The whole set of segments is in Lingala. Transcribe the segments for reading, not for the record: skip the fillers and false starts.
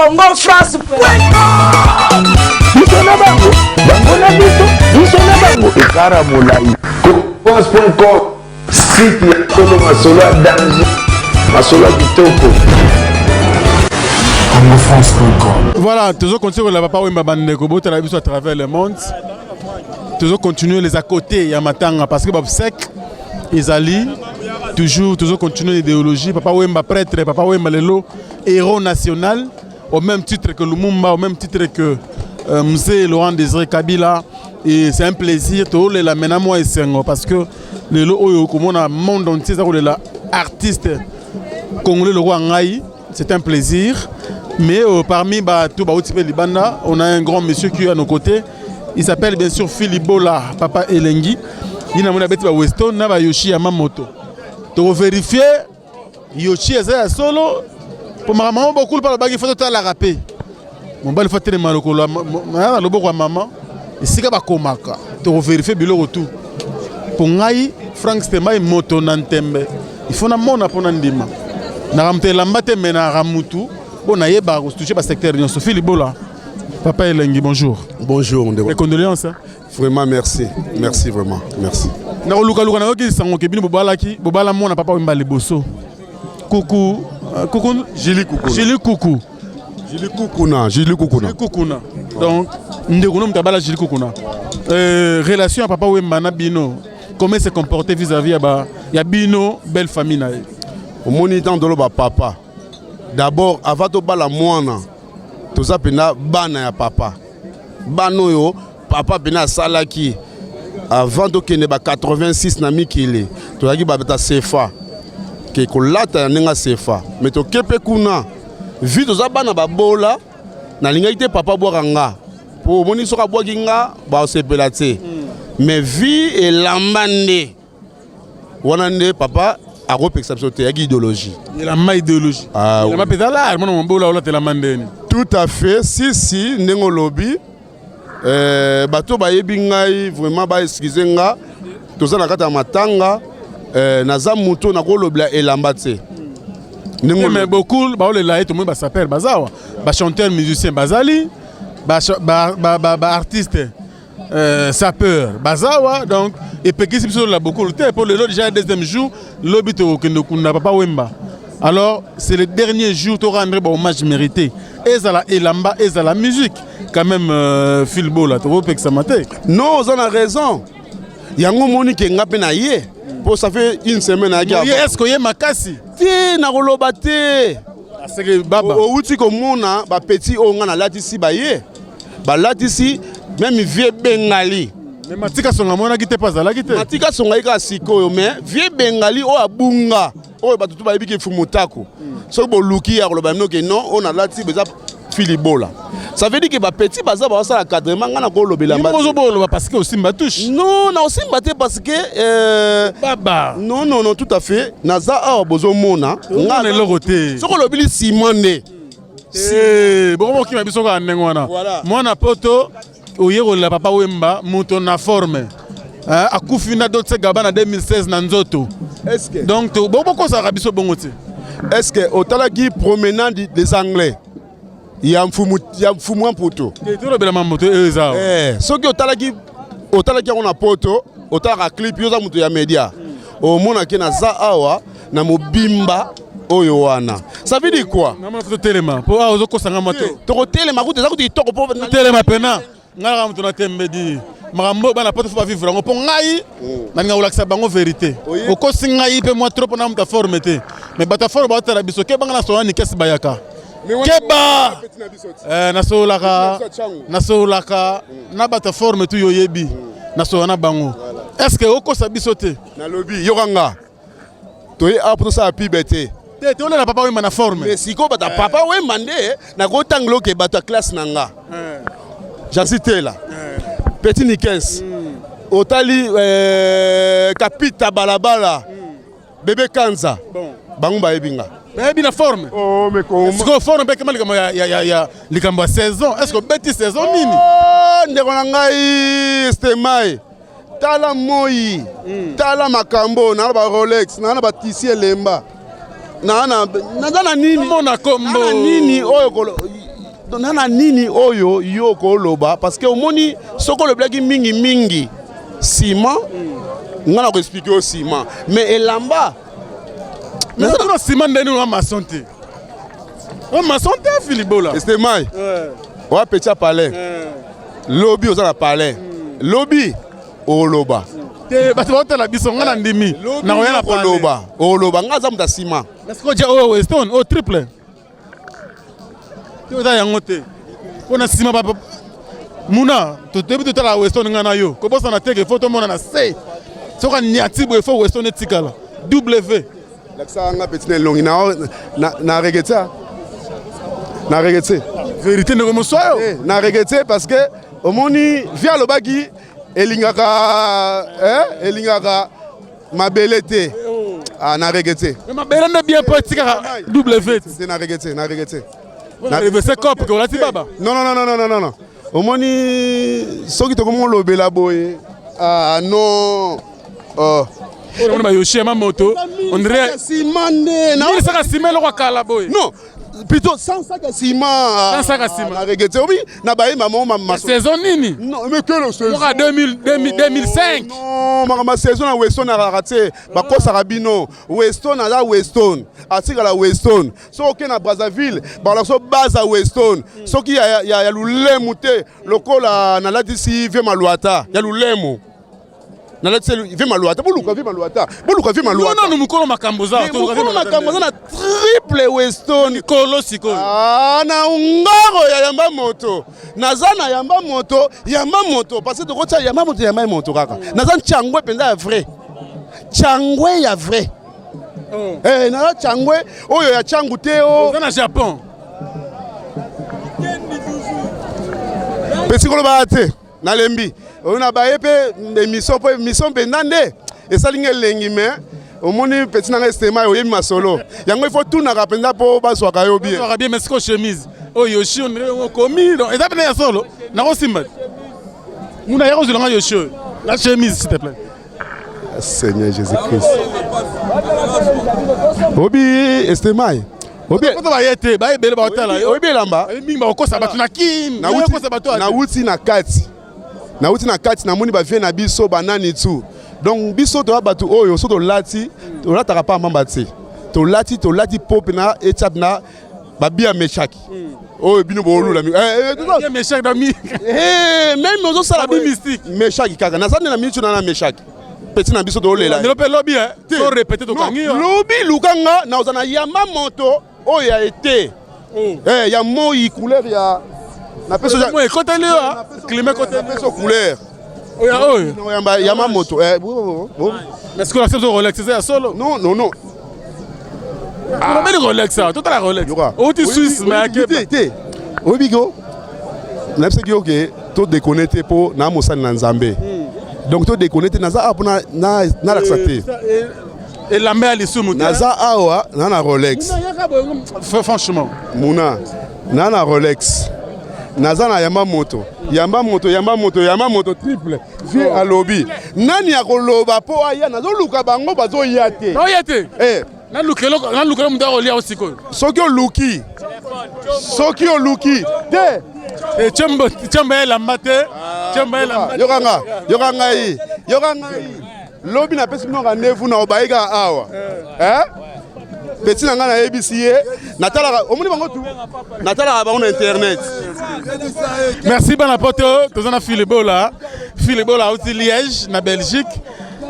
Congo France. Biso na bango, bango na biso, biso na bango, ekara molai. France.com, site ya solo, masolo ya danger, masolo ya kitoko. congofrance.com. Voilà, toujours continuer la Papa Wemba bandeko botala biso à travers le monde. Toujours continuer les à côté ya matanga parce que obsèques ezali toujours, toujours continuer l'idéologie Papa Wemba prêtre, Papa Wemba lelo héros national au même titre que Lumumba, au même titre que Mzee Laurent Désiré Kabila. Et c'est un plaisir tolela maintenant moi esengo parce que lelo oyo komona monde entier eza kolela artiste congolais lokola ngai, c'est un plaisir. Mais parmi bato bauti mpe libanda, on a un grand monsieur qui est à nos côtés. Il s'appelle bien sûr Philippe Bola, Papa Elengi. Ye namoni abeti ba Weston na bayoshi ya Mamoto. Tokovérifier Yoshi eza ya solo mpo makambo yango bokulu mpo alobaki fo totalaka mpe mobali fo atelema lokolo na loboko ya mama esika bakomaka. Tokovérifier biloko tu mpo ngai Frank Stemai, moto na ntembe, il faut namona mpo na ndima naka moto elamba te me naka mutu mpo nayebaka kotoucher basecteur nyonso. Fili Bola, Papa Elengi, bonjour. Bonjour, ndeko. Les condoléances, hein? Vraiment, merci. Merci vraiment. Merci. Na kolukaluka nayoki sango ke bino bobalaki, bobala mwana Papa Wemba liboso, kuku kuku. Julie Kuku. Julie Kuku. Julie Kukuna, Julie Kukuna. Julie Kukuna. Donc ndeko no moto abala Julie Kukuna. Relation ya Papa Wemba na bino, comment se comporter vis-à-vis ya ba ya bino belle famille na ye? Omoni ntango toloba papa. D'abord avant tobala mwana, toza mpenza bana ya papa. Bana oyo papa mpenza asalaki avant tokende ba 86 na mikili, tozalaki babeta sefa ke kolata na ndenge sefa, mais toke mpe kuna vi toza bana babola. Nalingaki te papa abwaka nga mpo omoni soki abwaki nga basepela te, mais vi elamba nde wana nde papa akopekisa biso te, yaki idéologie. Elamba idéologie. Ah, elamba oui. Mpenza la mwana mobola olatelama ndeni. Tout à fait, si si, ndenge olobi. Bato bayebi ngai vraiment, baexcuser nga, toza na kati ya matanga. Naza moto nakolobela elamba te ndenge Mais beaucoup baolela ye, tomoni basapeurs baza awa, bachanteur musicien bazali, baartiste sapeur baza awa. Donc epekisi biso tolela beaucoup te mpo lelo déjà deuxième jour, lobi tokokende kunda Papa Wemba. Alors c'est le dernier jour to rendre bahommage mérité, ezala elamba, ezala musique quand même. Filbola, tokopekisama te. Non, oza na raison. Yango omoni ke nga mpe na ye mpo ça fait une semaine ayaki. Ye est ce que oye makasi? Te, nakoloba te. Aseke baba. Outi komona bapetits oyo nga nalatisi, baye balatisi même vieux Bengali. Mais Matika Songa amonaki te mpo azalaki te. Matika Songa ye kaka sikoyo, mais vieux Bengali oyo abunga, oyo bato tu bayebi ke fumu tako, soki boluki ya koloba bino ke non, oyo nalati eza Filibola, ça veut dire ke bapetits baza bazosala encadrement, ngai nakolobela. Ozoboloba parce que osimba touche. Non, na osimba te parce que baba. Non, non, non, tout à fait, naza awa bozomona. Nga eloko te. Soki olobili nsima nde. Bokomokima biso kaka ndenge wana. Mwana poto oye kolela Papa Wemba, moto na forme akufi na Dolce Gabbana 2016 na nzoto. Donc bokosaka biso bongo te. Est ce que otalaki Promenade des Anglais ya mfumu, ya mfumu ya Mputu? Tolobela mamoto oyo eza. Soki otalaki yango na poto, otalaka clip, yo oza moto ya média, omonaki naza awa na mobimba oyo wana. Ça veut dire quoi? Totelema mpo awa ozokosanga mwa te. Tokotelema kutu, eza kutu kitoko mpo telema pena ngai kaka moto na tembe di makambo oyo bana poto fo bavivre yango mpo ngai nalinga kolakisa bango vérité. Okosi ngai mpe mwa trop mpona moto aforme te, mais bato aforme baotala biso. Kebanga na solola nikesi bayaka keba. Nasololaka, nasololaka na bato aforme tu, yo oyebi, nasolola na bango. Est ce que okosa biso te? Nalobi yokanga, toye awa mpo tosala pibe te. Te, tolela Papa Wemba na forme. Mais sikoyo bato ya Papa Wemba nde nakotangela oke bato ya classe na nga, Jansi Tela, Petit Nikens, otali Kapita Balabala, Bebe Kanza, bango bayebi nga. Bayebi na forme. Sikoyo forme mpe kema likambo ya likambo ya saison. Est ce que obeti saison nini? Ndeko na ngai Stemai, tala moi, tala makambo naa na barolex, naa na batisi elemba, naza na nini mona kombo na nini oyo. Na nini oyo yo okoloba? Parce que omoni, soki olobelaki mingimingi nsima, nga na koexpliquer yo nsima, mais elamba. Na nsima ndeni wa maçon te, wa maçon te, Filibola. Estemai oya petit ya palais, lobi oza na palais, lobi oloba. Te, bato baotala biso, nga na ndimi nakoya na palais. Oloba, oloba, nga aza moto ya nsima. Est-ce que odia oyo Weston oyo triple te? Oza yango te mpo na nsima muna toyebi totala Weston. Nga na yo kobosana te ke faut tomona na se, soki aniati boye, faut Weston etikala W. Lakisaka nga petit na elongi na regretter, na regretter. Vérité, ndeko moswayo. Na regretter parce que omoni vi alobaki elingaka, elingaka mabele te. Ah, na regretter. Mabele nde bien mpo etikaka W. Te, na regretter, na regretter. Na cop ke olati baba. Non, non, non, non, non, non, omoni soki tokomi olobela boye, ah non, oh. Oyo bayoshi ya mamoto, on dirait nsima nde. Saka nsima, eloko akala boye. Non, plutôt sans sac ya ciment. Sans sac ya ciment. Na regretter obi na bayemba mo ma saison nini? Non, mais quelle saison? Moka 2000, 2005. Non, makambo saison na Weston alaka te, bakosaka bino. Weston aza Weston, atikala Weston. Soki oke na Brazzaville, balaka so baza Weston. Soki ya lulemu te, lokola nalatisi vie Malwata ya lulemu, nalatisi vie Malwata. Boluka vie Malwata, boluka vie Malwata. Nanu mokolo makambo za. Mokolo makambo aza na triple Weston. Likolo sikoyo. Ah, na ngaro ya yamba moto, naza na yamba moto, yamba moto, parce que tokotia yamba moto, yamba moto kaka. Naza ntiangwe mpenza ya vrai, tiangwe ya vrai. Eh, naza tiangwe oyo ya tiangu te o. Oza na Japon. Mpe sikolo te, nalembi oyo na baye mpe émission, mpo émission mpenza nde esali nga elengi. Mais omoni, petit na ngai Estema, oyebi masolo yango, il faut tunaka mpenza mpo bazwaka yo bien. Bazwaka bien. Mais sikoyo chemise oyo Yoshi, on dirait okomi, donc eza pene ya solo. Nakosimba muna ya kozwela nga Yoshi oyo la chemise, s'il te plaît. Seigneur Jésus-Christ, obi Estemai, obi. Poto baye te, bayebele baotala yo. Oyebi elamba. Mingi bakokosa bato na Kini, bakokosa bato. Nawuti na kati, nawuti na kati, namoni bavie na biso banani tu. Donc biso toya bato oyo so tolati, tolataka pa mamba te, tolati, tolati mpo mpena etia na babia meshaki oyo bino boolula. Meshaki na mi. Même ozosala Babi mystique. Meshaki kaka naza nde na miniti na meshaki, petit na biso toolela. Lelo mpe lobi to répéter, tokangi yo. Lobi lukanga, naoza na yamba moto oyo ya ete ya moi, couleur ya napesi. Ekoteli yo, climat ekoteli. Napesi couleur. Oyo oyo. Yamba, yamba moto. Mais sikoyo na biso Rolex eza ya solo? Non, non, non. Olobeli Rolex awa, totala Rolex outi Suisse, mais akeba. Te, oyebi ko nayebisaki yo ke todekone te, mpo na mosali na Nzambe. Donc todekone te, naza awa mpo nalakisa te. Elamba ya lisumu te. Naza awa na Rolex. Franchement. Muna na Rolex, naza na yamba moto, yamba moto, yamba moto, yamba moto triple. Vie alobi nani akoloba mpo aya, nazoluka bango, bazoya te. Oya te. Nalukela moto akolia o sikoyo. Soki oluki, soki oluki te. Tiomba elamba te, tiomba elamba. Yokanga, yoka ngai, yoka ngai. Lobi napesi bino rendez-vous na obayi kaka awa. Petit na ngai, nayebisi ye, natalaka, omoni bango tu, natalaka bango na internet. Merci bana poto. Toza na Filibola, Filibola auti Liège na Belgique.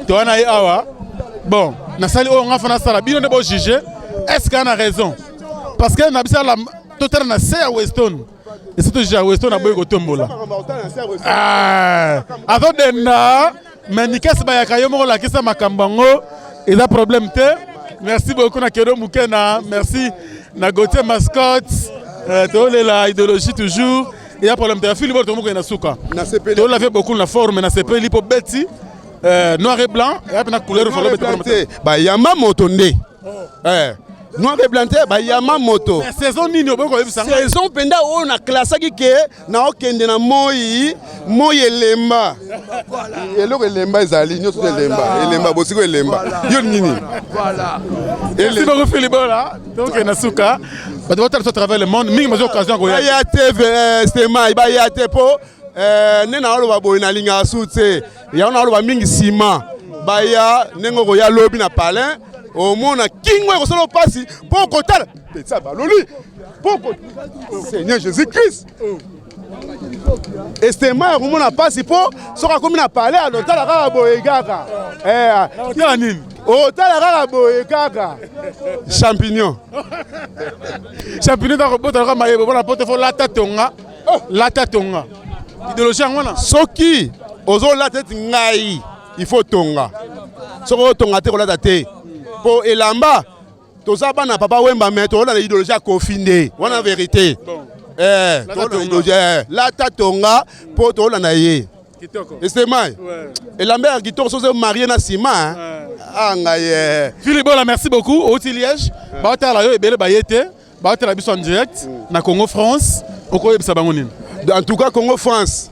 Toza na ye awa. Bon, nasali oyo nga fa nasala, bino nde bojuge est ce que na raison, parce que na biso totala na se ya Weston, esi tojuge ya Weston aboyi kotombola, azodenda. Mais Nikasi bayaka yo moko, olakisa makambo yango, eza problème te. Merci beaucoup na Kedo Mukena, merci na Gauthier Mascotte. Tolela idéologie toujours, eya problème te. Afili bolo tomokoye na suka, tolave beaucoup na forme na sepeli mpo beti noir et blanc, eya mpe na couleur. Te, bayamba moto nde noir et blanc te, bayamba moto. Saison nini oboyi koyebisa? Saison mpenza oyo naklasaki ke naokende na moi. Moi elemba. Eloko elemba ezali nyonso te elemba. Elemba bosiko elemba. Yo nini? Voilà. Merci beaucoup Philippe Bola. Donc na suka. Bato batala biso à travers le monde mingi bazwa occasion ya koya. Baya te eh, Stemay, baya te po eh, nde naoloba boye nalingaka su te. Yango naoloba mingi nsima. Baya ndenge okoya lobi na palin omona kingo ekosala mpasi mpo okotala pesa baloli mpo Seigneur Jésus Christ Estema akomona mpasi mpo soki akomi na palais alotala kaka boye kaka eh, otala nini otala kaka boye kaka champignon champignon takobota kaka mayebo mpona poto fo lata tonga oh. Lata tonga idéologie yango wana soki ozolata eti ngai il faut tonga soki otonga te kolata te mpo elamba toza bana papa Wemba mais tolanda idéologie ya Koffi nde wana vérité eh, eh, lata tonga mpo tolanda ye Estemay elamba ya kitoko soki marie na nsima ah ngai eh. Philippe Bola merci beaucoup outi Liège baotala yo ebele baye te baotala biso en direct na Congo France okoyebisa bango nini? En tout cas Congo France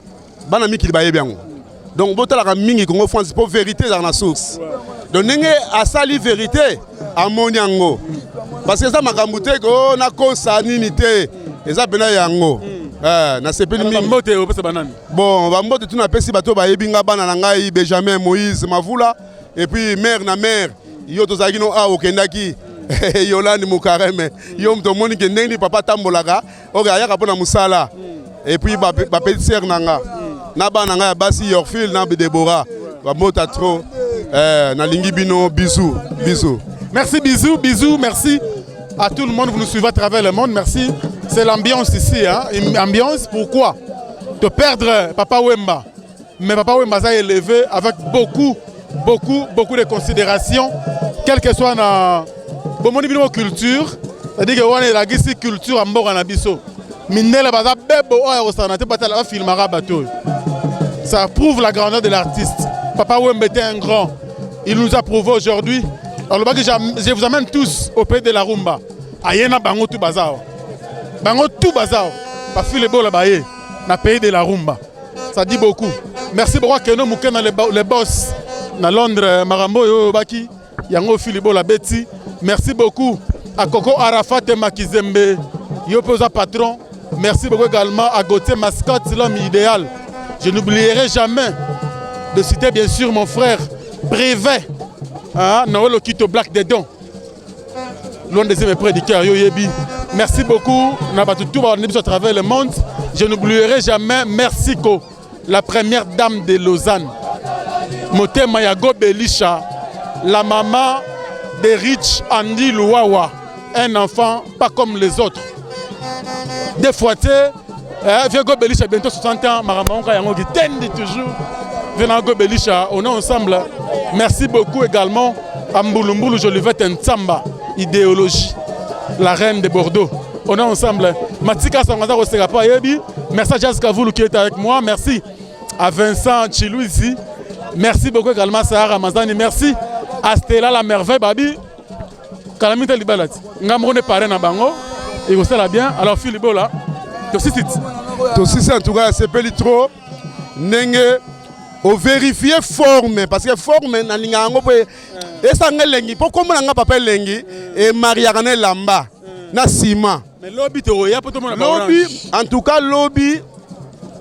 bana mikili bayebi yango donc botalaka mingi Congo France mpo vérité ezalaka na source donc ndenge asali vérité amoni yango parce que eza makambo te ko nakosa nini te eza mpena yango eh, nasepeli mingi mbote opesa banani bon bambote tu napesi bato bayebi nga bana na ngai Benjamin Moïse Mavula et puis mère na mère yo tozalaki no awa okendaki Yolande Mokareme yo moto omoni ke ndenge nini papa atambolaka oke ayaka mpo na mosala et puis bapetite sœur na nga na bana na ngai ya basi Yorfil na Deborah bambota trop eh, nalingi bino bisous bisous. Merci bisous bisous merci à tout le monde vous nous suivez à travers le monde merci c'est l'ambiance ici hein une ambiance pourquoi te perdre Papa Wemba mais Papa Wemba a élevé avec beaucoup beaucoup beaucoup de considération quelle que soit na bomoni bino culture c'est-à-dire que wana elakisi culture ya mboka na biso mindele baza bebo oyo akosana te batala bafilmaka bato oyo ça prouve la grandeur de l'artiste. Papa Wemba était un grand, il nous a prouvé aujourd'hui. Alobaki je vous amène tous au pays de la rumba aye na bango tout baza awa bango tout baza awa bafile bola baye na pays de la rumba ça dit beaucoup merci beaucoup akende moke na les boss na Londres makambo oyo oyobaki yango fili bola beti merci beaucoup à Coco Arafat Makizembe yo mpe oza patron merci beaucoup également à Gauthier Mascotte l'homme idéal je n'oublierai jamais de citer bien sûr mon frère Brevet hein, Noël Okito Black Dedon loin des yeux près du cœur yo yebi merci beaucoup na bato tout ba biso à travers le monde je n'oublierai jamais merci ko la première dame de Lausanne motema ya Gobelisha la maman de Rich Andy Luwawa un enfant pas comme les autres des fois te eh, vieux Gobelisha bientôt 60 ans makambo yango kitendi toujours venant Gobelisha on est ensemble merci beaucoup également à Mbulumbulu Jolivette Ntsamba idéologie la reine de Bordeaux on est ensemble Matika Sangaza koseka pa yebi merci à Jazz Kavoulou qui est avec moi merci à Vincent Chiluizi merci beaucoup également à Sahara Ramazani merci à Stella la merveille Babi kalamita libala ti nga moko nde parrain na bango ekosala bien alors Philippe Bola tosisi tosisi en tout cas asepeli trop ndenge overifie forme parce que forme nalingaka yango mpo esanga elengi mpo kombo na nga papa elengi emariaka na elamba na nsima mais lobi tokoya mpo tomona lobi en tout cas lobi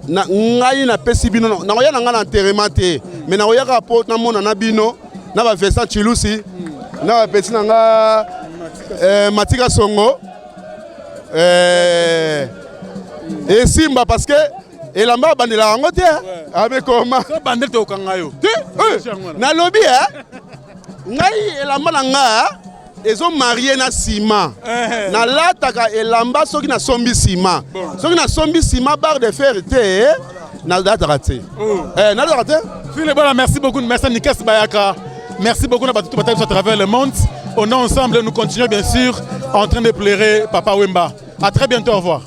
na ngai napesi bino nakoya na ngai na enterrement te mais nakoya kaka mpo namona na bino na ba Vincent Chilusi na bapeti na nga eh, Matika Songo eh, esimba parce que elamba abandelaka yango te abekoma bandele tokokanga yo te nalobi ngai elamba na nga ezomarie na nsima nalataka elamba soki nasombi nsima soki nasombi nsima barre de fer te nalataka te nalataka te. Philippe Bola merci beaucoup merci Nikes Bayaka merci beaucoup na bato tout à travers le monde on est ensemble nous continuons bien sûr en train de pleurer Papa Wemba à très bientôt au revoir.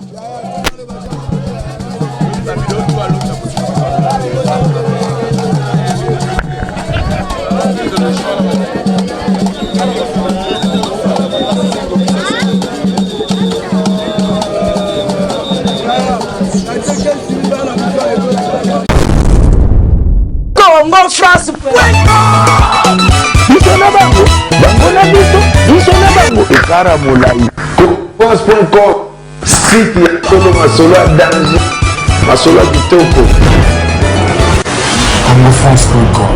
Ekara molai. Confiance.com, site ya solo, masolo ya danger, masolo ya kitoko. Congofrance.com.